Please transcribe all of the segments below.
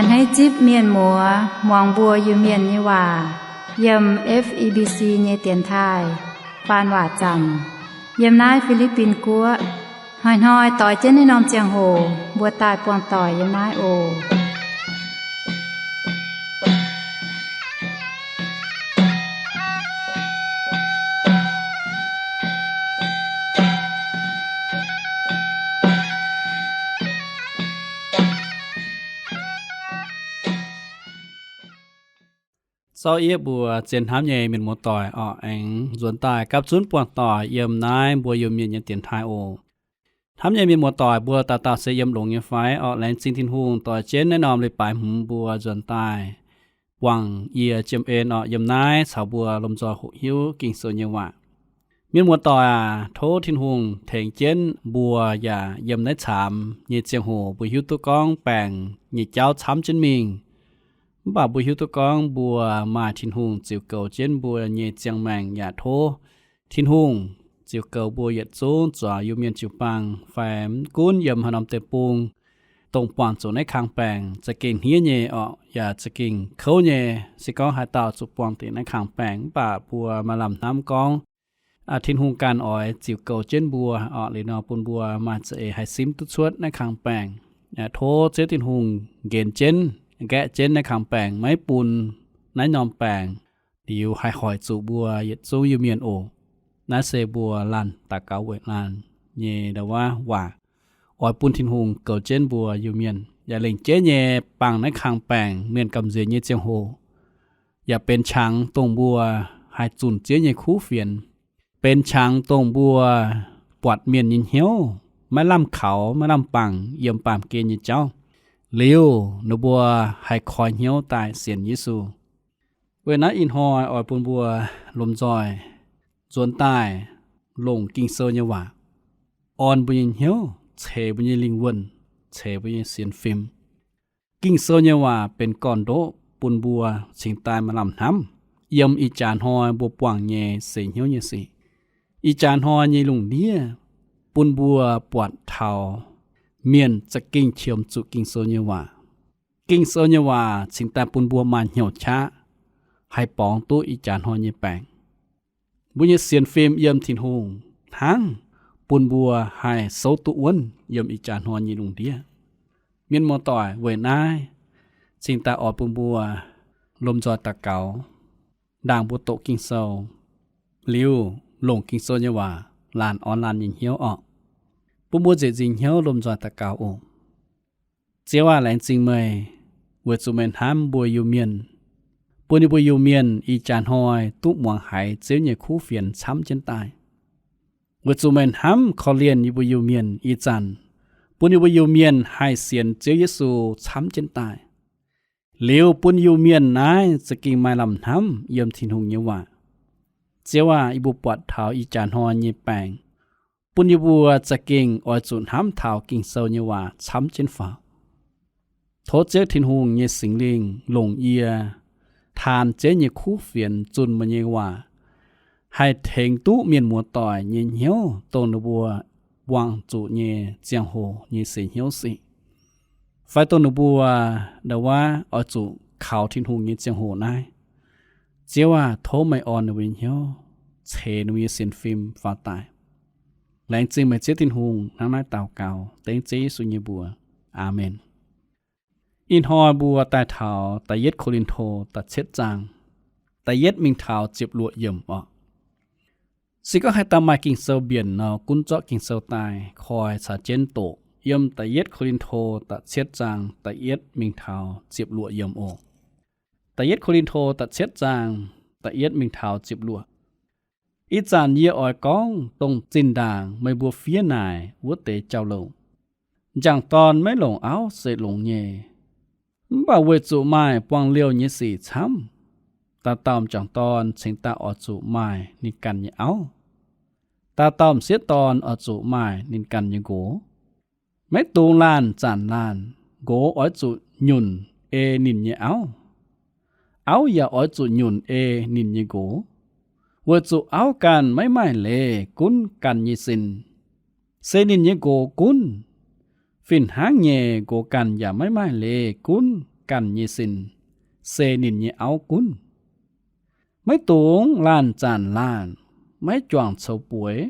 Hneiv zipv mienh muoz muangx mbuo Iu-Mienh nyei waac yiem F E B C nyei dienx taaih faan waac zanc yiem naaiv Fi^li^bin Guoqv. Hnoi-hnoi doix jienv naaiv norm ziangh hoc mbuo daaih buangh doic yiem naaiv oc. Sorv yiev mbuo zien hnamv nyei mienh muoz-doic orqc, aengx nzuonx daaih gapv zunv buangh doic yiem naaiv mbuo Iu-Mienh nyei dienx taaih oc. Hnamv nyei mienh muoz-doic, mbuo dauh dauh se yiem longx nyei fai? Orqc, laengz zingh Tin-Hungh doix jienv naaiv norm leiz-baaix hmz mbuo nzuonx daaih buangh yie jiem en orqc, yiem naaiv caux mbuo lomh nzoih hoqc hiuv Ging-Sou nyei waac. Mienh muoz-doic aac, tov Tin-Hungh tengx jienv mbuo yaac yiem naaiv caamx nyei ziangh hoc mbuo hiuv duqv gorngv baengc nyei jauv camv jienv mingh. Mv baac mbuo hiuv duqv gorngv mbuo maaih Tin-Hungh ziux goux jienv mbuo nyei ziangh maengc yaac tov Tin-Hungh ziux goux mbuo yietc zungv zuangx Iu-Mienh jiu-baang fai mv gunv yiem haaix norm deic-bung, dongh buangh zuqc naaiv kang baengc za'gengh hniev nyei orqc, yaac za'gengh kouv nyei. Se gorngv haaix dauh zuqc buangh deix naaiv kang baengc, mv baac mbuo maaih lamh hnamv gorngv Tin-Hungh ganh oix ziux goux jienv mbuo orqc. Liuz nor bun mbuo maaih za'eix haih simv duqv cuotv naaiv kang baengc. Tov Ziouv Tin-Hungh nqenx jienv, nqaeqv jienv naaiv kang baengc, maiv bun naaiv norm baengc liuz haih hoic zuqc mbuo yietc zungv Iu-Mienh oc. Naaiv se mbuo laanh daux gaux weic laanh nyei ndau-waav waac, oix bun Tin-Hungh goux jienv mbuo Iu-Mienh yaac lengc jeiv nyei bangc naaiv kang baengc mienh gamh nziex nyei ziangh hoc, yaac benx qangx dongh mbuo haih zunc Ziouv nyei kuv fienx, benx qangx dongh mbuo buatc mienh nyei hnyouv maiv lamh kaux, maiv lamh bangc yiem baamh gen nyei jauv, liuz ninh mbuo haih koi hnyouv daaih sienx Yesu. Weic naaiv ih hnoi oix bun mbuo lomh nzoih nzuonx daaih longc Ging-Sou nyei waac orn mbuo nyei hnyouv, ceix mbuo nyei lingh wuonh, ceix mbuo nyei sienx fim. Ging-Sou nyei waac benx gorn-ndoqv bun mbuo cingx daaih maaih lamh hnamv yiem ih jaax hnoi mbuo buangh nyei seix hnyouv nyei sic. Ih jaax hnoi nyei lungh ndiev bun mbuo buatc taux mienh za'gengh qiemx zuqc Ging-Sou nyei waac. Ging-Sou nyei waac cingx daaih bun mbuo maaih hnyouv qaqv haih borngz duqv ih jaax hnoi nyei baengc. Mbuo nyei sienx fim yiem Tin-Hungh hnangv bun mbuo haih souv duqv wuonv yiem ih jaax hnoi nyei lungh ndiev. Mienh muoz-doic, weic naaiv cingx daaih oix bun mbuo lomh nzoih daux gaux, ndaangc mbuo doqc Ging-Sou liuz, longc Ging-Sou nyei waac laanh orn laanh nyei hnyouv orqc. Bun mbuo nzieqc nzingc hnyouv lomh nzoih daux gaux oc. Ziouv aac, laengz zingh meih weic zuqc meih hnamv mbuo Iu-Mienh, bun yie mbuo Iu-Mienh ih jaax hnoi duqv muangx haiz Ziouv nyei kuv fienx camv jienv daaih. Weic zuqc meih hnamv korv-lienh yie mbuo Iu-Mienh ih zanc, bun yie mbuo Iu-Mienh haih sienx Ziouv Yesu camv jienv daaih. Liuz bun Iu-Mienh naaiv za'gengh maaih lamh hnamv yiem Tin-Hungh nyei waac. Ziouv aac, yie mbuo buatc taux ih jaax hnoi nyei baengc, bun yie mbuo za'gengh oix zuqc hnamv taux Ging-Sou nyei waac camv jienv faaux. Tov Ziouv Tin-Hungh nyei Singx Lingh longc yie taan Ziouv nyei kuv fienx zunh meih nyei waac, haih tengx duqv mienh muoz-doic nyei hnyouv dongh ninh mbuo buangh zuqc nyei ziangh hoc nyei seix hnyouv sic, fai dongh ninh mbuo ndau-waav oix zuqc kaux Tin-Hungh nyei ziangh hoc naaiv. Ziouv aac, tov meih orn ninh mbuo nyei hnyouv, ceix ninh mbuo nyei sienx fim faaux daaih. Laengz zingh meih Ziouv Tin-Hungh. Hnangv naaiv daux gaux dengv Ziouv Yesu nyei mbuox. Aamen. Ih hnoi mbuo daaih taux da'yietv Ko^lin^to da'cietv zaang, da'yietv mingh taux ziepc luoqc yiemc orqc. Se gorngv haaix dauh maaih Ging-Sou mbienc nor, gunv zorqv Ging-Sou daaih koi caux jienv doqc yiem da'yietv Ko^lin^to da'cietv zaang da'yietv mingh taux ziepc luoqc yiemc oc. Da'yietv Ko^lin^to da'cietv zaang da'yietv mingh taux ziepc luoqc. Ih zanc yie oix gorngv dongh zinh ndaangc meih mbuo fiev naaic wuov deix jauv-louc. M'jangc dorn maiv longc auv se longx nyei. Mv baac weic zuqc maaih buangh liouh nyei sic camv, dauh dauh m'jangc dorn cingx daaih oix zuqc maaih ninh ganh nyei auv. Dauh dauh m'sieqv dorn oix zuqc maaih ninh ganh nyei nqox. Maiv dungx laanh zanc laanh. Nqox oix zuqc nyunc ei ninh nyei auv. Auv yaac oix zuqc nyunc ei ninh nyei nqox, weic zuqc auv ganh maiv maaih leiz gunv ganh nyei sin. Se ninh nyei nqox gunv. Fih hnangv nyei, nqox ganh yaac maiv maaih leiz gunv ganh nyei sin, se ninh nyei auv gunv. Maiv dungx laanh zanc laanh maiv juangc coux bueix.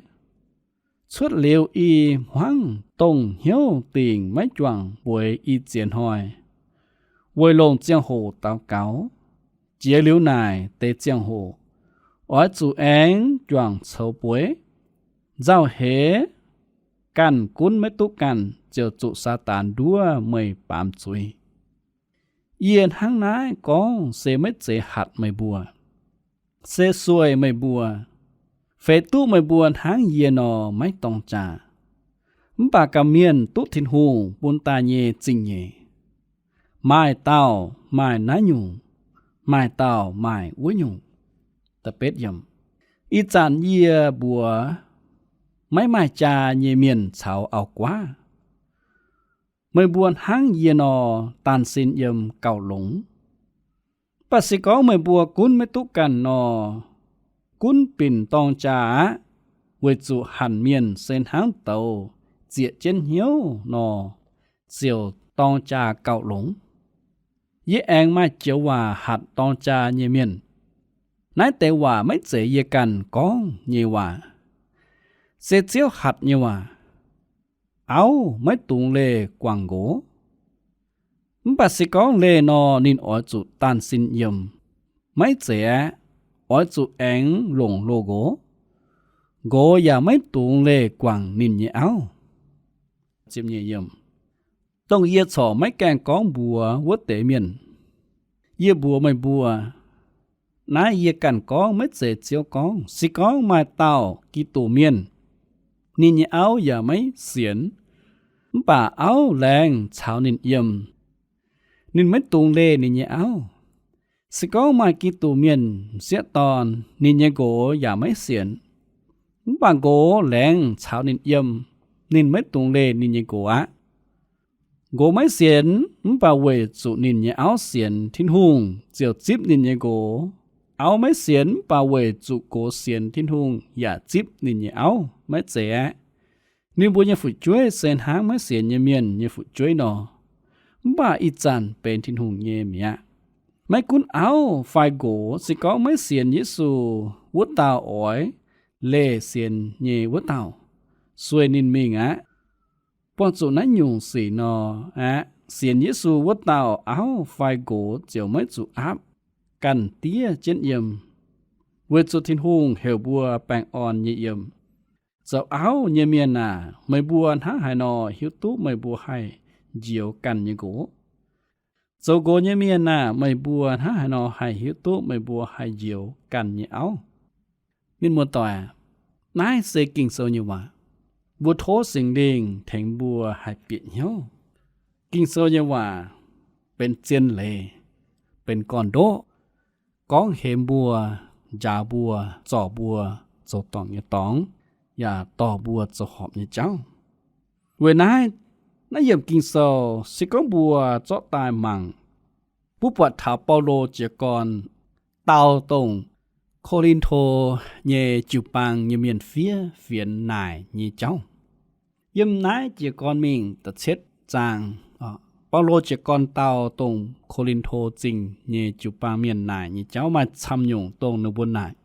Cuotv liuz i hmuangv dongh hnyouv dingc maiv juangc bueix i ziex hnoi, weic longc ziangh hoc daux gaux. Jiex liuz naaic deix ziangh hoc, oix zuqc aengx juangc coux bueix. Nzauh heix, ganh gunv maiv duqv ganh, ziouc zuqc Saadaan nduov meih baamz zuiz. Yie hnangv naaiv gorngv se maiv zeiz hatc meih mbuo, se sueih meih mbuo, feix duqv meih mbuo hnangv yie nor maiv dorng jaa. Mv baac gamh mienh duqv Tin-Hungh bun daaih nyei zingh nyeic, maaih dauh maaih naaiv nyungc, maaih dauh maaih wuov nyungc. Ih zanc yie mbuox maiv maaih jaa nyei mienh caux auv-guaav, meih mbuo hnangv yie nor daan sin yiem gauh longx. Mv baac se gorngv meih mbuo gunv maiv duqv ganh nor, gunv binc dorng jaa aqv, weic zuqc hanc mienh se hnangv douz zieqc jienv hnyouv nor, ziouc dorng jaa gauh longx. Yie aengx maaih joux waac hatc dorng jaa nyei mienh. Naaiv deix waac maiv zeiz yie ganh gorngv nyei waac, se Ziouv hatc nyei waac. Auv maiv dungx leih guangc nqox. Mv baac se gorngv leih nor, ninh oix zuqc daan sin yiem. Maiv zeiz aeqv, oix zuqc aengx longc loz-nqox. Nqox yaac maiv dungx leih guangc ninh nyei auv. Dongh yie corc maiv gaengh gorngv mbuox wuov deix mienh, yie mbuox meih mbuo, naaiv yie ganh gorngv, maiv zeiz Ziouv gorngv. Se gorngv maaih dauh Giduc Mienh, ninh nyei auv yaac maiv sienx, mv baac auv laengz caux ninh yiem, ninh maiv dungx leih ninh nyei auv. Se gorngv maaih Giduc Mienh m'sieqv dorn, ninh nyei nqox yaac maiv sienx, mv baac nqox laengz caux ninh yiem, ninh maiv dungx leih ninh nyei nqox aqv. Nqox maiv sienx mv baac weic zuqc ninh nyei auv sienx, Tin-Hungh ziouc zipv ninh nyei nqox. Auv maiv sienx mv baac weic zuqc nqox sienx, Tin-Hungh yaac zipv ninh nyei auv. Maiv zeiz aeqv, ninh mbuo nyei fu'jueiv se hnangv maiv sienx nyei mienh nyei fu'jueiv nor, mv baac ih zanc benx Tin-Hungh nyei mi'aqv. Maiv gunv auv fai nqox, se gorngv maiv sienx Yesu wuov dauh oix leih sienx nyei wuov dauh, sueih ninh mingh aqv. Buangh zuqc naaiv nyungc sic nor aeqv, sienx Yesu wuov dauh auv fai nqox ziouc maiv zuqc aapv ganh diev jienv yiem, weic zuqc Tin-Hungh heuc mbuo baengh orn nyei yiem. Zoux auv nyei mienh aah! Meih mbuo hnangv haaix nor hiuv duqv meih mbuo haih njoux ganh nyei nqox? Zoux nqox nyei mienh aah! Meih mbuo hnangv haaix nor haih hiuv duqv meih mbuo haih njoux ganh nyei auv? Mienh muoz-doic, naaiv se Ging-Sou nyei waac. Mbuo tov Singx Lingh tengx mbuo haih bieqc hnyouv. Ging-Sou nyei waac benx zien leiz, benx gorn-ndoqv, gorngv hemx mbuo, njaaux mbuo, zorc mbuo zoux dorngc nyei dorngx, yaac dorh mbuo zoux horpc nyei jauv. Weic naaiv, naaiv yiemc Ging-Sou se gorngv mbuo zorqv daaih mangc, mbuo buatc taux Baulo jiez gorn dau dongh Ko^lin^to nyei jiu-baang nyei mienh fiev fienx naaic nyei jauv. Yiem naaiv jiez gorn mingh da'cietv zaang, Baulo jiez gorn dau dongh Ko^lin^to Zingh nyei jiu-baang mienh naaic nyei jauv maaih camv nyungc dongh ninh mbuo naaic.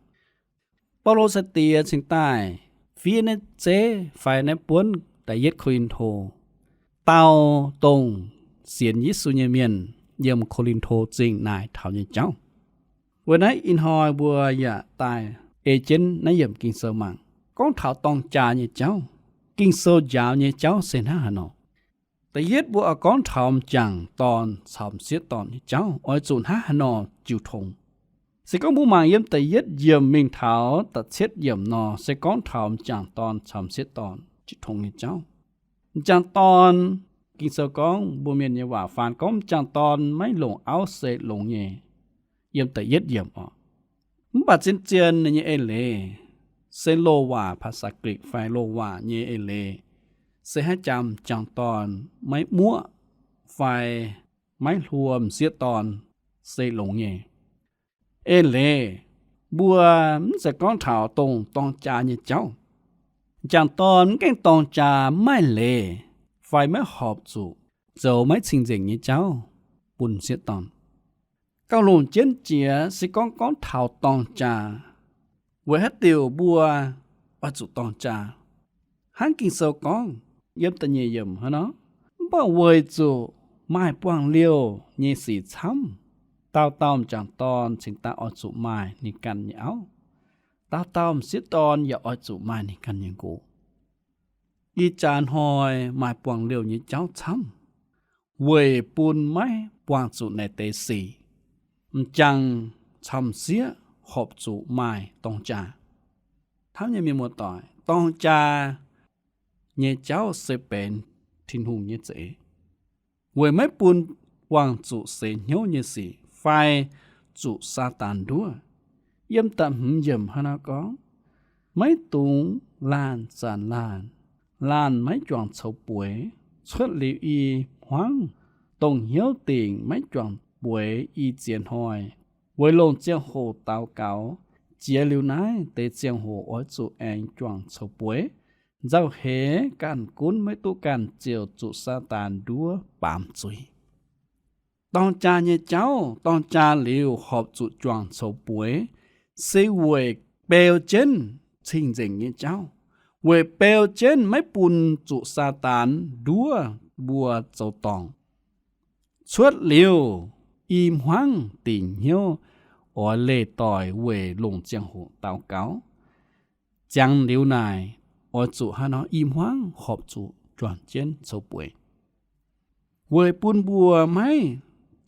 Baulo sai-diex cingx daaih fiev naaiv zeiv fai naaiv buonv da'yietv Ko^lin^to, dau dongh sienx Yesu nyei mienh yiem Ko^lin^to Zingh naaic taux nyei jauv. Weic naaiv ih hnoi mbuo yaac daaih ei jienv naaiv yiemc Ging-Sou mangc, gorngv taux dorng jaa nyei jauv. Ging-Sou njaaux nyei jauv se hnangv haaix nor? Da'yietv mbuo oix gorngv taux m'jangc dorn caux m'sieqv dorn nyei jauv oix zuqc hnangv haaix nor jiu tong. Se gorngv mbuo mangc yiem da'yietv yiemc mingh taux da'cietv yiemc nor, se gorngv taux m'jangc dorn caux m'sieqv dorn jiu tong nyei jauv. M'jangc dorn, Ging-Sou gorngv mbuo mienh nyei waac faan gorngv m'jangc dorn maiv longc auv se longx nyei, yiem da'yietv yiemc oc. Mv baac zien-zien ninh nyei eix leiz se loz-waac, ภาษาอังกฤษ fai loz-waac nyei eix leiz, se haaix jangx m'jangc dorn maiv muoqv fai maiv hluo m'sieqv dorn se longx nyei. Eix leiz, mbuo mv zeiz gorngv taux dongh dorng jaa nyei jauv. M'jangc dorn mv gaengh dorng jaa, mv maaih leiz fai maiv horpc zuqc zoux maiv cing-nzengc nyei jauv, bun m'sieqv dorn. Gauh longc jienv jiex se gorngv gorngv taux dorng jaa, weic haaix diuc mbuo oix zuqc dorng jaa? Hnangv Ging-Sou gorngv yiem da'nyeic yiemc hnangv nor, mv baac weic zuqc maaih buangh liouh nyei sic camv, dauh dauh m'jangc dorn cingx daaih oix zuqc maaih ninh ganh nyei auv. Dauh dauh m'sieqv dorn yaac oix zuqc maaih ninh ganh nyei nqox. Ih jaax hnoi maaih buangh liouh nyei jauv camv, weic bun maiv buangh zuqc naaic deix sic, m'jangc caux m'sieqv horpc zuqc maaih dorng jaa. Hnamv nyei mienh muoz-doic, dorng jaa nyei jauv se benx Tin-Hungh nyei za'eix, weic maiv bun buangh zuqc seix hnyouv nyei sic fai zuqc Saadaan nduov. Yiem da'hmz yiemc hnangv nor gorngv, maiv dungx laanh zanc laanh, laanh maiv juangc coux bueix. Cuotv liuz i hmuangv, dongh hnyouv dingc maiv juangc bueix i ziex hnoi, weic longc ziangh hoc daux gaux. Jiex liuz naaiv deix ziangh hoc oix zuqc aengx juangc coux bueix. Nzauh heix ganh gunv maiv duqv ganh ziouc zuqc Saadaan nduov baamz zuiz. Dorng jaa nyei jauv, dorng jaa liuz horpc zuqc juangc coux bueix, se weic beu jienv cing-nzengc nyei jauv, weic beu jienv maiv bun zuqc Saadaan nduov mbuo zoux dorngc. Cuotv liuz i hmuangv dingc hnyouv oix leih doic weic longc ziangh hoc daux gaux. Ziangx liuz naaic, oix zuqc hnangv nor i hmuangv horpc zuqc juangc jienv coux bueix, weic bun mbuo maiv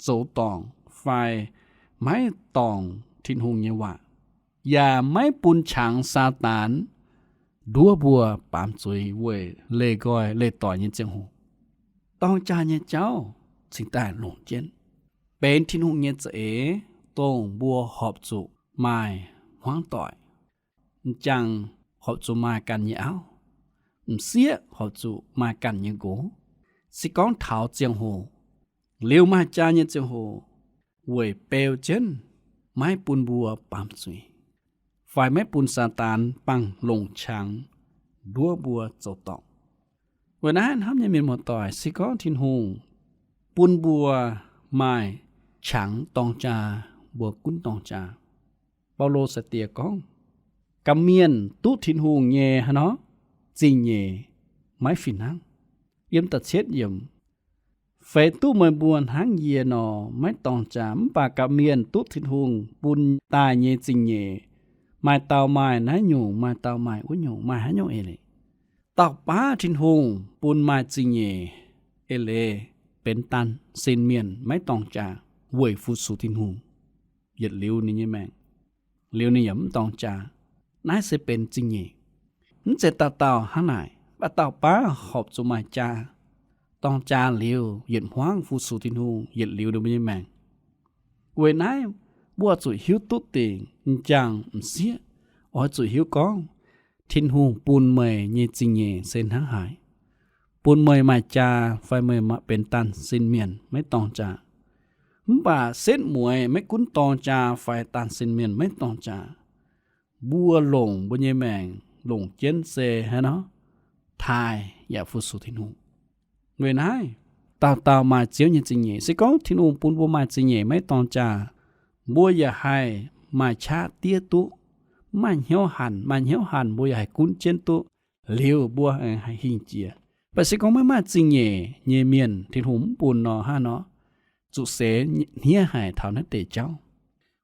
zoux dorngc fai maiv dorngc Tin-Hungh nyei waac, yaac maiv bun qangx Saadaan nduov mbuo baamz zuiz weic leih nqoi leih doic nyei ziangh hoc. Dorng jaa nyei jauv cingx daaih longc jienv benx Tin-Hungh nyei za'eix, dongh mbuo horpc zuqc maaih hmuangv doic. M'jangc horpc zuqc maaih ganh nyei auv, m'sieqv horpc zuqc maaih ganh nyei nqox. Se gorngv taux ziangh hoc, liuz maaih jaa nyei ziangh hoc, weic beu jienv maiv bun mbuo baamz zuiz, fai maiv bun Saadaan bangc longc qangx nduov mbuo zoux dorngc. Weic naaiv hnamv nyei mienh muoz-doic, se gorngv Tin-Hungh bun mbuo maaih qangx dorng jaa, mbuo gunv dorng jaa. Baulo sai-diex gorngv, gaax mienh duqv Tin-Hungh nyei hnangv nor, zingh nyeic maiv fih hnangv. Yiem da'cietv yiemc, feix duqv meih mbuo hnangv yie nor, maiv dorng jaa. Mv baac gaax mienh duqv Tin-Hungh bun daaih nyei zingh nyeic, maaih dauh maaih naaiv nyungc, maaih dauh maaih wuov nyungc, maaih haaix nyungc eix leiz? Dauh baav Tin-Hungh bun maaih zingh nyeic eix leiz benx daan sin mienh maiv dorng jaa weic fu-sux Tin-Hungh, yietc liuz ninh nyei maengc, liuz ninh yaac mv dorng jaa. Naaiv se benx zingh nyeic. Mv zeiz dauh dauh hnangv naaic, mv baac dauh baav horpc zuqc maaih jaa, dorng jaa liuz yietc hmuangv fu-sux Tin-Hungh, yietc liuz ninh mbuo nyei maengc. Weic naaiv mbuo zuqc hiuv duqv dingc m'jangc m'sieqv, oix zuqc hiuv gorngv Tin-Hungh bun meih nyei zingh nyeic se hnangv haaix, bun meih maaih jaa fai meih benx daan sin mienh maiv dorng jaa. Mv baac setv mueiz maiv gunv dorng jaa fai daan sin mienh maiv dorng jaa, mbuo longc mbuo nyei maengc longc jienv se hnangv nor, taaih yaac fu-sux Tin-Hungh. Weic naaiv, dauh dauh maaih Ziouv nyei zingh nyeic. Se gorngv Tin-Hungh bun mbuo maaih zingh nyeic maiv dorng jaa, mbuo yaac haih maaih qaqv diev duqv, mv maaih hnyouv hanc. Maaih hnyouv hanc mbuo yaac haih gunv jienv duqv, liuz mbuo haih hingh jiex. Mv baac se gorngv maiv maaih zingh nyeic nyei mienh, Tin-Hungh mv bun nor, hnangv nor zuqc seix hniev haic taux naaiv deix jauv.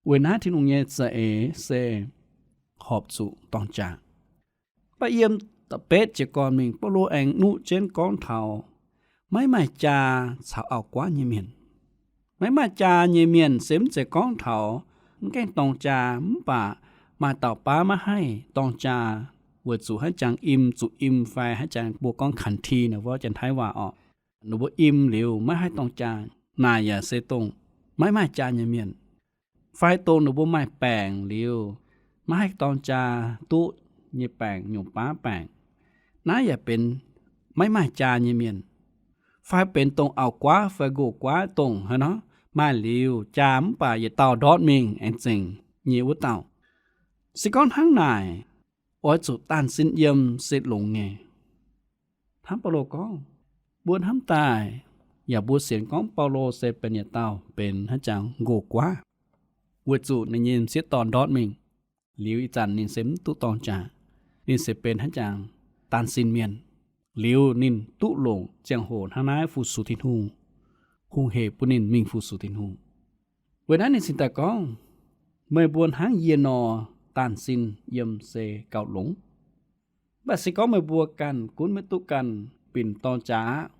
Weic naaiv Tin-Hungh nyei za'eix se horpc zuqc dorng jaa. Mv baac yiem da'betv jiez gorn mingh, Baulo aengx nuqv jienv gorngv taux maiv maaih jaa caux auv-guaav nyei mienh. Maiv maaih jaa nyei mienh se mv zeiz gorngv taux mv gaengh dorng jaa, mv baac maaih dauh baav maiv haih dorng jaa, weic zuqc haaix jangx im, zuqc im fai haaix jangx mbuo gorngv ขันที naaic wuov janx-taiv waac orqc, ninh mbuo im liuz maiv haih dorng jaa. Naaic yaac se dongh maiv maaih jaa nyei mienh. Fai dongh ninh mbuo maaih baengc liuz maiv haih dorng jaa duqv nyei baengc, nyungc baav baengc, naaiv yaac benx maiv maaih jaa nyei mienh. Fai benx dongh auv-guaav fai nqox-guaav dongh haaix nor, maaih liuz jaa mv baac yietc dauh ndortv mingh aengx zengc nyei wuov dauh. Se gorngv hnangv naaic, oix zuqc daan sin yiem se longx nyei. Hnamv Baulo gorngv, mbuo hnamv daaih Yaac mbuo sienx gorngv Baulo se benx yietc dauh benx hnangv jangx nqox-guaav, weic zuqc ninh nyei m'sieqv dorn ndortv mingh. Liuz ih zanc ninh se mv duqv dorng jaax. Ninh se benx hnangv jangx daanh sin mienh. Liuz ninh duqv longc ziangh hoc hnangv naaiv fu-sux Tin-Hungh, hungh hec bun ninh mingh fu-sux Tin-Hungh. Weic naaiv ninh cingx daaih gorngv, meih mbuo hnangv yie nor, daanh sin yiem se gauh longx. Mv baac se gorngv meih mbuo ganh gunv maiv duqv ganh, binc dorng jaax aqv.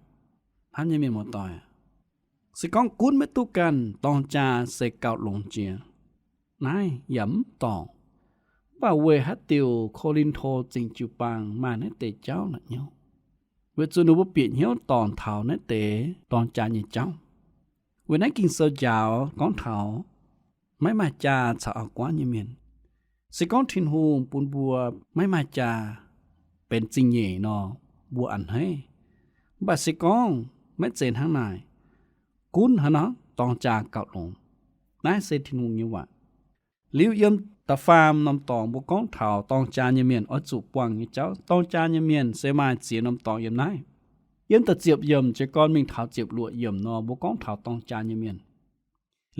Hnamv nyei mienh muoz-doic, se gorngv gunv maiv duqv ganh, dorng jaax se gauh longx jiex. Naaiv yaac mv dorngc. Mv baac weic haaix diuc Ko^lin^to Zingh Jiu-Baang maaih naaiv deix jauv la'nyauv? Weic zuqc ninh mbuo bieqc hnyouv dorngc taux naaiv deix dorng jaa nyei jauv. Weic naaiv Ging-Sou njaaux gorngv taux maiv maaih jaa caux auv-guaav nyei mienh. Se gorngv Tin-Hungh bun mbuo maiv maaih jaa benx zingh nyeic nor, mbuo a'hneiv. Mv baac se gorngv maiv zeiz hnangv naaic, gunv haaix nor dorng jaa gauh longx. Naaiv se Tin-Hungh nyei waac. Liuz yiem da'faam norm dorngx mbuo gorngv taux dorng jaa nyei mienh oix zuqc buangh nyei jauv. Dorng jaa nyei mienh se maaih ziex norm dorngx yiem naaiv. Yiem da'ziepc yiemc jiez gorn mingh taux ziepc luoqc yiemc nor, mbuo gorngv taux dorng jaa nyei mienh.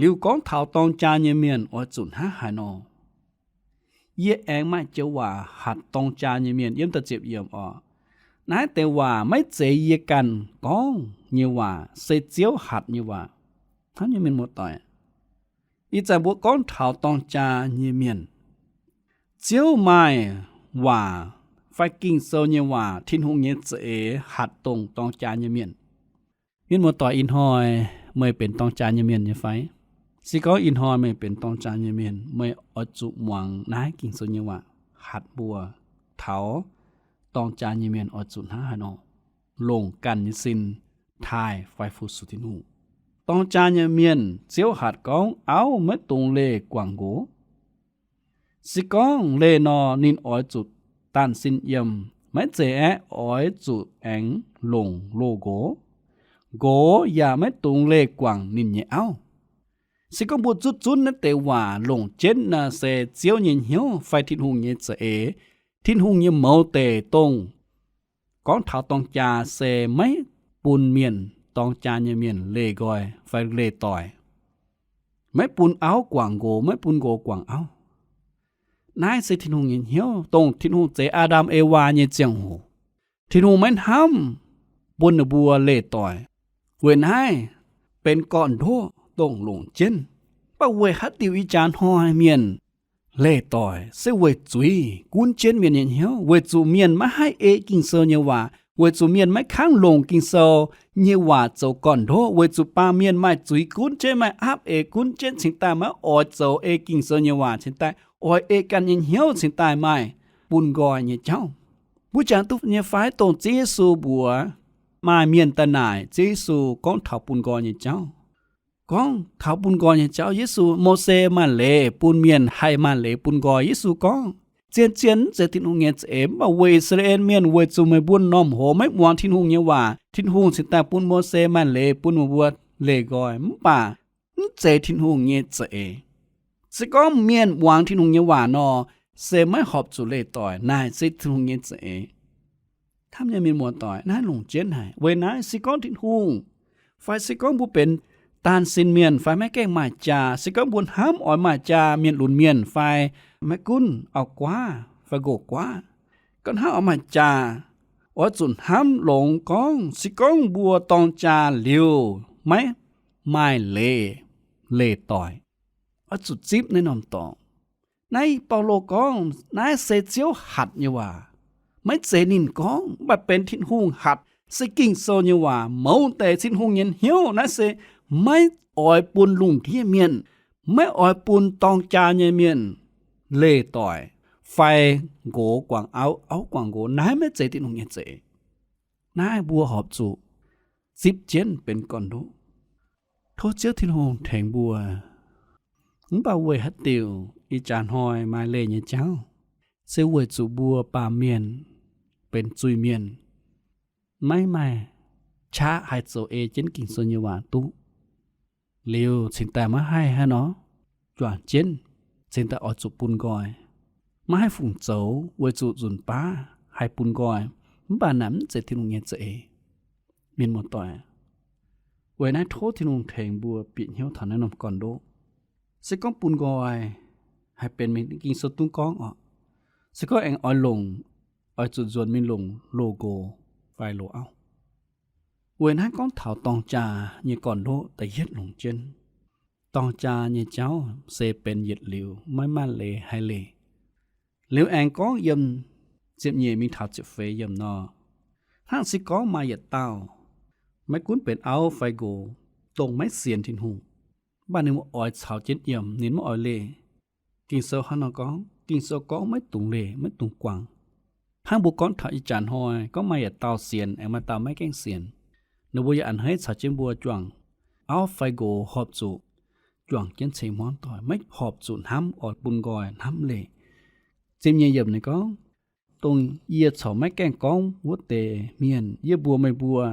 Liuz gorngv taux dorng jaa nyei mienh oix zuqc hnangv haaix nor. Yie aengx maaih joux waac hatc dorng jaa nyei mienh yiem da'ziepc yiemc oc. Naaiv deix waac maiv zeiz yie ganh gorngv nyei waac, se Ziouv hatc nyei waac. Hnamv nyei mienh muoz-doic, ih zanc mbuo gorngv taux dorng jaa nyei mienh, Ziouv maaih waac fai Ging-Sou nyei waac, Tin-Hungh nyei za'eix hatc dongh dorng jaa nyei mienh. Mienh muoz-doic, ih hnoi meih benx dorng jaa nyei mienh nyei fai? Se gorngv ih hnoi meih benx dorng jaa nyei mienh, meih oix zuqc muangx naaiv Ging-Sou nyei waac hatc mbuo taux dorng jaa nyei mienh oix zuqc hnangv haaix nor longc ganh nyei sin taaih fai fu-sux Tin-Hungh. Dorng jaa nyei mienh, Ziouv hatc gorngv auv maiv dungx leih guangc nqox. Se gorngv leih nor, ninh oix zuqc daanh sin yiem, maiv zeiz aeqv, oix zuqc aengx longc loz-nqox. Nqox yaac maiv dungx leih guangc ninh nyei auv. Se gorngv mbuo zutv zunv naaiv deix waac longc jienv nor, se Ziouv nyei hnyouv fai Tin-Hungh nyei za'eix, Tin-Hungh nyei mouz deic dongh gorngv taux dorng jaa se maiv bun mienh, dorng jaa nyei mienh leih nqoi fai leih doic. Maiv bun auv guangc nqox, maiv bun nqox guangc auv. Naaiv se Tin-Hungh nyei hnyouv, dongh Tin-Hungh zeix Aa^ndam Evaa nyei ziangh hoc, Tin-Hungh maiv hnamv bun ninh mbuo leih doic. Weic naaiv benx gorn-ndoqv dongh longc jienv. Mv baac weic haaix diuc ih jaax hnoi mienh leih doic? Se weic zuiz gunv jienv mienh nyei hnyouv, weic zuqc mienh maiv haih ei Ging-Sou nyei waac, weic zuqc mienh maiv kangv longc Ging-Sou nyei waac zoux gorn-ndoqv, weic zuqc baamh mienh maaih zuiz gunv jienv, maaih aapv eix gunv jienv, cingx daaih maiv oix zoux ei Ging-Sou nyei waac, cingx daaih oix ei ganh nyei hnyouv, cingx daaih maaih bun nqoi nyei jauv. Mbuo jangx duqv nyei fai dongh Ziouv Yesu mbuox maaih mienh daaih naaic Ziouv Yesu gorngv taux bun nqoi nyei jauv? Gorngv taux bun nqoi nyei jauv, Yesu, Mose maaih leiz bun mienh haih maaih leiz bun nqoi. Yesu gorngv, zien-zien mv zeiz Tin-Hungh nyei za'eix, mv baac weic I^saa^laa^en Mienh, weic zuqc meih mbuo m'normh hoz maiv muangx Tin-Hungh nyei waac, Tin-Hungh cingx daaih bun Mose maaih leiz bun meih mbuo leih nqoi. Mv baac mv zeiz Tin-Hungh nyei za'eix. Se gorngv mienh muangx Tin-Hungh nyei waac nor, se maiv horpc zuqc leih doic. Naaic se Tin-Hungh nyei za'eix. Hnamv nyei mienh muoz-doic, naaiv longc jienv haic. Weic naaiv se gorngv Tin-Hungh, fai se gorngv mbuo benx daanh sin mienh fai maiv gaengh maaih jaa, se gorngv mbuo hnamv oix maaih jaa, mienh lunx mienh fai maiv gunv auv-guaav fai nqox-guaav, gorngv hnamv oix maaih jaa, oix zuqc hnamv longx gorngv se gorngv mbuo dorng jaa liuz maiv maaih leiz leih doic, oix zuqc zipv naaiv norm dorngx. Naaiv Baulo gorngv naaiv se Ziouv hatc nyei waac. Maiv zeiz ninh gorngv, mv baac benx Tin-Hungh hatc, se Ging-Sou nyei waac, mouz deix Tin-Hungh nyei hnyouv. Naaiv se maiv oix bun lungh ndiev mienh, maiv oix bun dorng jaa nyei mienh leih doic fai nqox guangc auv, auv guangc nqox. Naaiv maiv zeiz Tin-Hungh nyei za'eix. Naaiv mbuo horpc zuqc zipv jienv benx gorn-ndoqv. Tov Ziouv Tin-Hungh tengx mbuo. Mv baac weic haaix diuc ih jaax hnoi maaih leih nyei jauv? Se weic zuqc mbuo baamh mienh benx zuiz-mienh, maiv maaih qaqv haih zoux ei jienv Ging-Sou nyei waac duqv. Liuz cingx daaih maiv haih haaix nor juangc jienv, cingx daaih oix zuqc bun nqoi. Maiv haih fungc zoux weic zuqc nzunc baav haih bun nqoi. Mv baac naaic mv zeiz Tin-Hungh nyei za'eix. Mienh muoz-doic, Weic naaiv tov Tin-Hungh tengx mbuo bieqc hnyouv taux naaiv norm gorn-ndoqv. Se gorngv bun nqoi haih benx mingh, Ging-Sou duqv gorngv orqc, se gorngv aengx oix longc, oix zuqc nzuonx mingh longc loz-nqox fai loz-auv. Weic naaiv gorngv taux dorng jaa nyei gorn-ndoqv da'yietv longc jienv. Dorng jaa nyei jauv se benx yietc liuz, maiv maaih leiz haih leih. Liuz aengx gorngv yiem ziepc nyeic mingh taux ziepc feix yiemc nor, hnangv se gorngv maaih yietc dauh, maiv gunv benx auv fai nqox, dongh maiv sienx Tin-Hungh, mv baac ninh mbuo oix caux jienv yiem, ninh maiv oix leih. Ging-Sou hnangv nor gorngv, Ging-Sou gorngv maiv dungx leih, maiv dungx guangc. Hnangv mbuo gorngv taux ih jaax hnoi, gorngv maaih yietc dauh sienx, aengx maaih dauh maiv gaengh sienx, ninh mbuo yaac a'hneiv caux jienv mbuo juangc auv fai nqox horpc zuqc juangc jienv ceix hmuangv doic, maiv horpc zuqc hnamv oix bun nqoi hnamv leih. Ziepc nyeic yiemc ninh gorngv, dongh yie corc maiv gaengh gorngv wuov deix mienh, yie mbuox meih mbuo,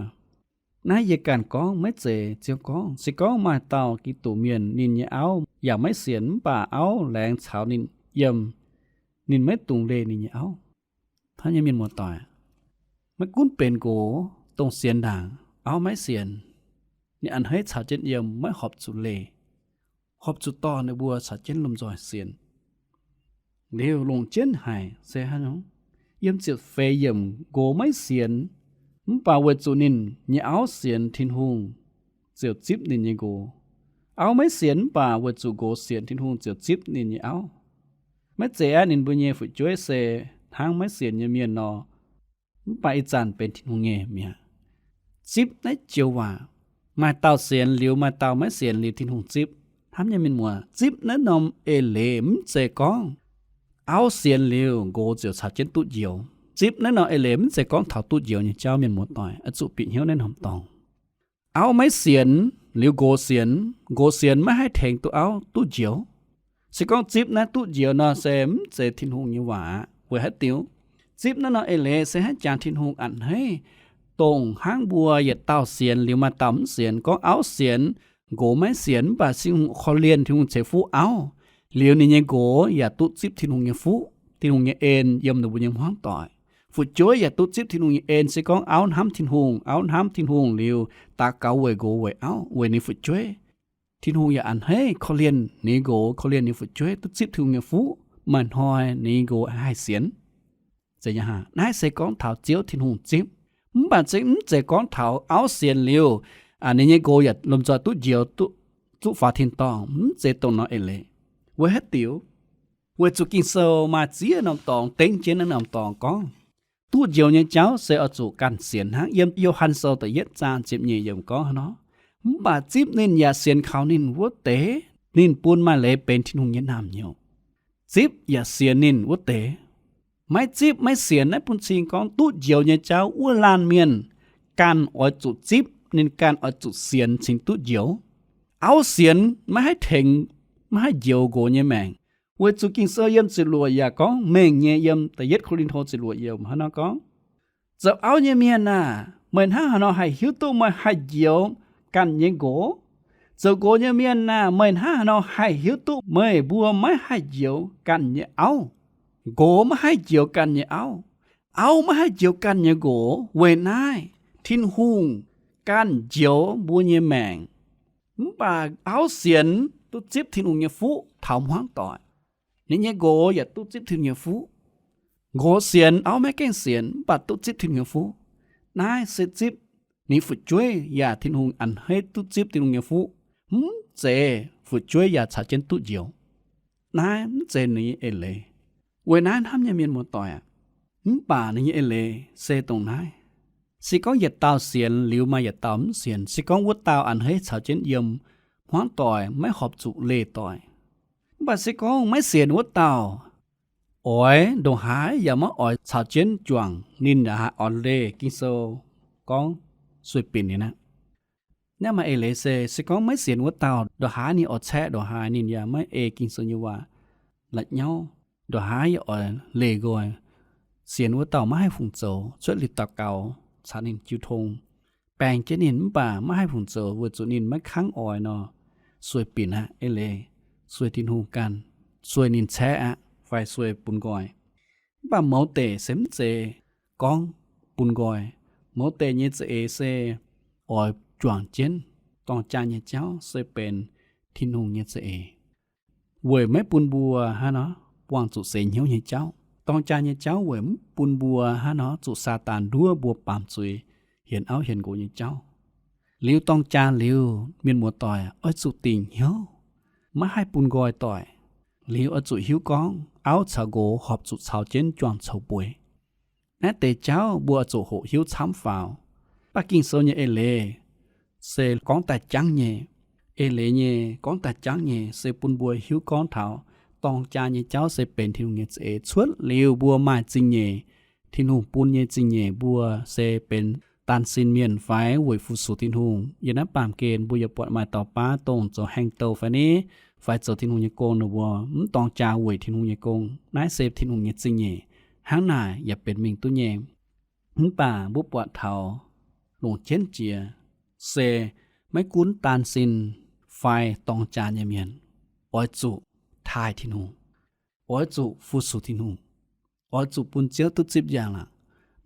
naaiv yie ganh gorngv, maiv zeiz Ziouv gorngv. Se gorngv maaih dauh Giduc mienh, ninh nyei auv yaac maiv sienx, mv baac auv laengz caux ninh yiem, ninh maiv dungx leih ninh nyei auv. Hnamv nyei mienh muoz-doic, maiv gunv benx nqox dongh sienx ndaangc, auv maiv sienx, ninh a'hneiv caux jienv yiem, maiv horpc zuqc leih, horpc zuqc dorh ninh mbuo caux jienv lomh nzoih sienx. Liuz longc jienv haic se hnangv nor, yiem ziepc feix yiemc, nqox maiv sienx, mv baac weic zuqc ninh nyei auv sienx Tin-Hungh, ziouc zipv ninh nyei nqox. Auv maiv sienx, mv baac weic zuqc nqox sienx Tin-Hungh ziouc zipv ninh nyei auv. Maiv zeiz aqv, ninh mbuo nyei fu'jueiv se hnangv maiv sienx nyei mienh nor, mv baac ih zanc benx Tin-Hungh nyei mi'aqv. Zipv naaiv joux waac, maaih dauh sienx liuz, maaih dauh maiv sienx liuz, Tin-Hungh zipv. Hnamv nyei mienh muoz, zipv naaiv norm eix leiz mv zeiz gorngv auv sienx liuz, nqox ziouc caux jienv duqv njoux. Zipv naaiv norm eix leiz mv zeiz gorngv taux duqv njoux nyei jauv, mienh muoz-doic, oix zuqc bieqc hnyouv naaiv norm dorngx. Auv maiv sienx liuz, nqox sienx, nqox sienx maiv haih tengx duqv auv duqv njoux. Se gorngv zipv naaiv duqv njoux nor, se mv zeiz Tin-Hungh nyei waac aqv. Weic haaix diuc? Zipv naaiv norm eix leiz se hnangv jangx Tin-Hungh a'hneiv, dongh hnangv mbuo yietc dauh sienx liuz maaih dauh mv sienx. Gorngv auv sienx, nqox maiv sienx, mv baac Tin-Hungh korv-lienh, Tin-Hungh ceix fuqv auv, liuz ninh nyei nqox yaac duqv zipv Tin-Hungh nyei fuqv, Tin-Hungh nyei en yiem ninh mbuo nyei hmuangv doic. Fu'jueiv yaac duqv zipv Tin-Hungh nyei en. Se gorngv auv hnamv Tin-Hungh, auv hnamv Tin-Hungh liuz, daux gaux weic nqox weic auv, weic ninh fu'jueiv, Tin-Hungh yaac a'hneiv korv-lienh ninh nqox, korv-lienh ninh fu'jueiv duqv zipv Tin-Hungh nyei fuqv. Maaih hnoi ninh nqox haih sienx. Naaiv se gorngv taux Ziouv Tin-Hungh zipv. Mv baac zipv mv zeiz gorngv taux auv sienx liuz, ninh nyei nqox yaac lomh nzoih duqv njoux, duqv faaux tin-dorngh. Mv zeiz dongh norm eix leiz. Weic haaix diuc? Weic zuqc Ging-Sou maaih ziex norm dorngx dengv jienv naaiv norm dorngx gorngv, duqv njoux nyei jauv se oix zuqc ganh sienx hnangv. Yiem Yo^han Sou da'yietv zaang ziepc nyeic yiemc gorngv hnangv nor, mv baac zipv ninh yaac sienx kaux ninh wuov deix, ninh bun maaih leiz benx Tin-Hungh nyei naamh nyouz. Zipv yaac sienx ninh wuov deix. Maiv zipv maiv sienx, naaiv bun cing gorngv duqv njoux nyei jauv wuov laanh mienh ganh oix zuqc zipv, ninh ganh oix zuqc sienx cingx duqv njoux. Auv sienx maiv haih tengx, maiv haih njoux nqox nyei maengc. Weic zuqc Ging-Sou yiem ziepc luoqc yaac gorngv mengh nyei. Yiem da'yietv Ko^lin^to ziepc luoqc yiemc hnangv nor gorngv, zoux auv nyei mienh aah! Meih hnangv haaix nor haih hiuv duqv meih haih njoux ganh nyei nqox? Zoux nqox nyei mienh aah! Meih hnangv haaix nor haih hiuv duqv meih mbuo maiv haih njoux ganh nyei auv? Nqox maiv haih njoux ganh nyei auv. Auv maiv haih njoux ganh nyei nqox. Weic naaiv Tin-Hungh ganh njoux mbuo nyei maengc. Mv baac auv sienx duqv zipv Tin-Hungh nyei fuqv taux hmuangv doic. Ninh nyei nqox yaac duqv zipv Tin-Hungh nyei fuqv. Nqox sienx, auv maiv gaengh sienx, mv baac duqv zipv Tin-Hungh nyei fuqv. Naaiv se zipv ninh fu'jueiv yaac Tin-Hungh a'hneiv duqv zipv Tin-Hungh nyei fuqv. Mv zeiz fu'jueiv yaac caux jienv duqv njoux. Naaiv mv zeiz ninh nyei eix leiz. Weic naaiv hnamv nyei mienh muoz-doic aac, mv baac ninh nyei eix leiz se dongh naaiv. Se gorngv yietc dauh sienx liuz maaih yietc dauh mv sienx, se gorngv wuov dauh a'hneiv caux jienv yiem, hmuangv doic maiv horpc zuqc leih doic. Mv baac se gorngv maiv sienx wuov dauh oix ndongc haaix yaac maiv oix caux jienv juangc, ninh yaac haih oix leih. Ging-Sou gorngv sueih binc ninh aqv. Naaiv maaih eix leiz se, se gorngv maiv sienx wuov dauh ndongc haaix ninh oix caeqv ndongc haaix, ninh yaac maiv ei Ging-Sou nyei waac la'nyauv, ndongc haaix yaac oix leih nqoi. Sienx wuov dauh maiv haih fungc zoux, cuotv liuz daux gaux caux ninh jiu tong, baeng jienv ninh mv baac maiv haih fungc zoux weic zuqc ninh maiv kangv oix nor, sueih binc aqv. Eix leiz sueih Tin-Hungh ganh, sueih ninh caeqv aqv fai sueih bun nqoi. Mv baac mouz deic se mv zeiz gorngv bun nqoi. Mouz deic nyei za'eix se oix juangc jienv, dorng jaa nyei jauv se benx Tin-Hungh nyei za'eix, weic maiv bun mbuo hnangv nor buangh zuqc seix hnyouv nyei jauv. Dorng jaa nyei jauv weic mv bun mbuo hnangv nor zuqc Saadaan nduov mbuo baamz zuiz, hienx auv hienx nqox nyei jauv. Liuz dorng jaa liuz, mienh muoz-doic, oix zuqc dingc hnyouv, maiv haih bun nqoi doic. Liuz oix zuqc hiuv gorngv auv caux nqox horpc zuqc caux jienv juangc coux bueix. Naaiv deix jauv mbuo oix zuqc hoqc hiuv camv faaux. Mv baac Ging-Sou nyei eix leiz se gorngv daaih jangv nyei. Eix leiz nyei gorngv daaih jangv nyei se bun mbuo hiuv gorngv taux dorng jaa nyei jauv se benx Tin-Hungh nyei za'eix. Cuotv liuz mbuo maaih zingh nyeic, Tin-Hungh bun nyei zingh nyeic, mbuo se benx daan sin mienh fai weic fu-sux Tin-Hungh. Yiem naaiv baamh gen mbuo yaac buatc maaih dauh baav dongh zoux heng douh fai ni, fai zoux Tin-Hungh nyei gong, ninh mbuo mv dorng jaa weic Tin-Hungh nyei gong. Naaiv se Tin-Hungh nyei zingh nyeic. Hnangv naaic yaac benx mingh duqv nyei. Mv baac mbuo buatc taux longc jienv jiex se maiv gunv daan sin fai dorng jaa nyei mienh oix zuqc taaih Tin-Hungh, oix zuqc fu-sux Tin-Hungh, oix zuqc bun Ziouv duqv zipv njaangc aqv.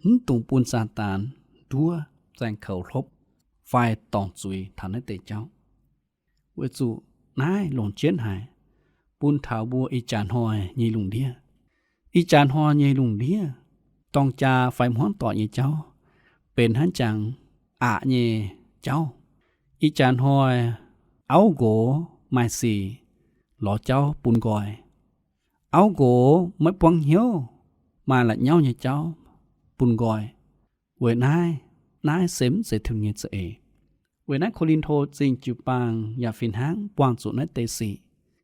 Mv dungx bun Saadaan nduov, zaeng koux hlopv, fai dorngc zuiz taux naaiv deix jauv. Weic zuqc naaiv longc jienv haic, bun taux mbuo ih jaax hnoi nyei lungh ndiev. Ih jaax hnoi nyei lungh ndiev, dorng jaa fai hmuangv doic nyei jauv benx hnangv jangx aqc nyei jauv. Ih jaax hnoi auv nqox maaih sic lorz jauv bun nqoi. Auv nqox maiv buangv hnyouv, maaih la'nyauv nyei jauv bun nqoi. Weic naaiv, naaiv se mv zeiz Tin-Hungh nyei za'eix. Weic naaiv Ko^lin^to Zingh jiu-baang yaac fih hnangv buangh zuqc naaiv deix sic,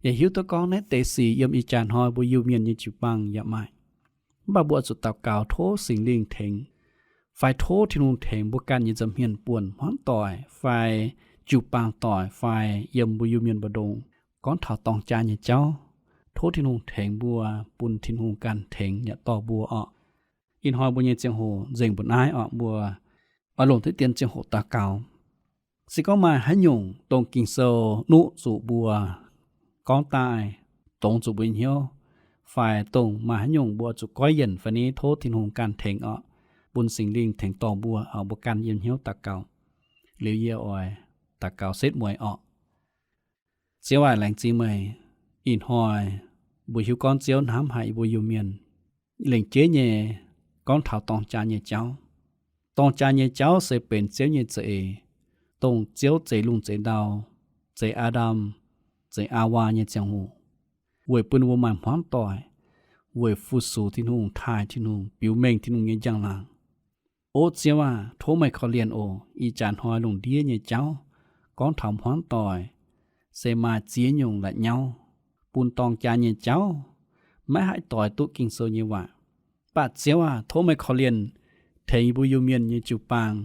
yaac hiuv duqv gorngv naaiv deix sic yiem ih jaax hnoi mbuo Iu-Mienh nyei jiu-baang yaac maaih. Mv baac mbuo oix zuqc daux gaux tov Singx Lingh tengx, fai tov Tin-Hungh tengx mbuo ganh nyei nza'hmien buonc hmuangv doic fai jiu-baang doic fai yiem mbuo Iu-Mienh mbu'ndongx gorngv taux dorng jaa nyei jauv. Tov Tin-Hungh tengx mbuo, bun Tin-Hungh ganh tengx yaac dorh mbuo orqc. Ih hnoi mbuo nyei ziangh hoc nzengc mbuo naaiv orqc, mbuo oix longc diqv dien ziangh hoc daux gaux. Se gorngv maaih haaix nyungc dongh Ging-Sou nuqv zuqc mbuo gorngv daaih, dongz zuqc mbuo hnyouv, fai dongh maaih haaix nyungc mbuo zuqc goiv yienc fai ni, tov Tin-Hungh ganh tengx orqc, bun Singx Lingh tengx dorh mbuo, mbuo ganh yiem hnyouv daux gaux. Liuz yie oix daux gaux setv mueiz orqc. Ziouv aac, laengz zingh meih. Ih hnoi mbuo hiuv gorngv Ziouv hnamv haic yie mbuo Iu-Mienh. Lengc jeiv nyei, gorngv taux dorng jaa nyei jauv. Dorng jaa nyei jauv se benx Ziouv nyei za'eix, dongh Ziouv zeix lungh zeix ndau, zeix Aa^ndam, zeix Aawaa nyei ziangh hoc, weic bun mbuo maaih hmuangv doic, weic fu-sux Tin-Hungh, taaih Tin-Hungh, biux mengh Tin-Hungh nyei njang-laangc. O Ziouv aac, tov meih korv-lienh oc. Ih jaax hnoi lungh ndiev nyei jauv, gorngv taux hmuangv doic, se maaih ziex nyungc la'nyauv, bun dorng jaa nyei jauv maiv haih doix duqv Ging-Sou nyei waac. Mv baac Ziouv aac, tov meih korv-lienh tengx yie mbuo Iu-Mienh nyei jiu-baang,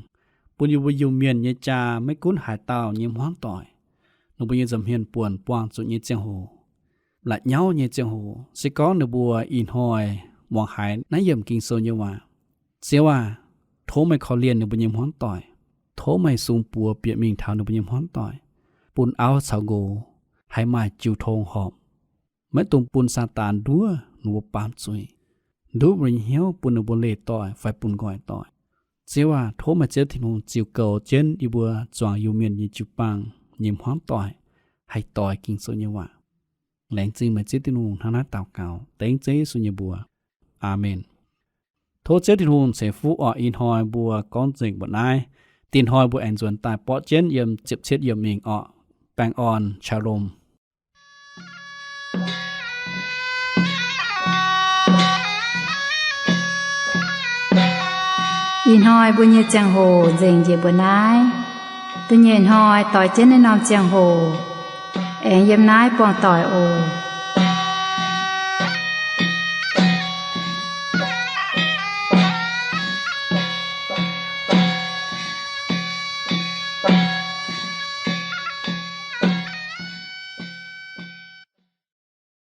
bun yie mbuo Iu-Mienh nyei jaa maiv gunv haaix dauh nyei hmuangv doic, ninh mbuo nyei nza'hmien buonc buangh zuqc nyei ziangh hoc, la'nyauv nyei ziangh hoc, se gorngv ninh mbuo ih hnoi muangx haiz naaiv yiemc Ging-Sou nyei waac, Ziouv aac, tov meih korv-lienh ninh mbuo nyei hmuangv doic. Tov meih sung buoz bieqc mingh taux ninh mbuo nyei hmuangv doic, bun auv caux nqox haih maaih jiu tong horpc. Maiv dungx bun Saadaan nduov ninh mbuo baamz zuiz, nduov mbuo nyei hnyouv bun ninh mbuo leih doic fai bun nqoi doic. Ziouv aac, tov meih Ziouv Tin-Hungh ziux goux jienv yie mbuo zuangx Iu-Mienh nyei jiu-baang nyei hmuangv doic haih doix Ging-Sou nyei waac. Laengz zingh meih Ziouv Tin-Hungh. Hnangv naaiv daux gaux dengv Ziouv Yesu nyei mbuox. Aamen. Tov Ziouv Tin-Hungh ceix fuqv orqc. Ih hnoi mbuo gorngv nzengc mbuo naaiv. Dinh hnoi mbuo aengx nzuonx daaih borqv jienv yiem ziepc cietv yiemc mingh orqc. Baengh orn, Shalom. Ih hnoi mbuo nyei ziangh hoc nzengc njiec mbuo naaiv. Da'nyeic hnoi doix jienv naaiv norm ziangh hoc aengx yiem naaiv buangh doic oc.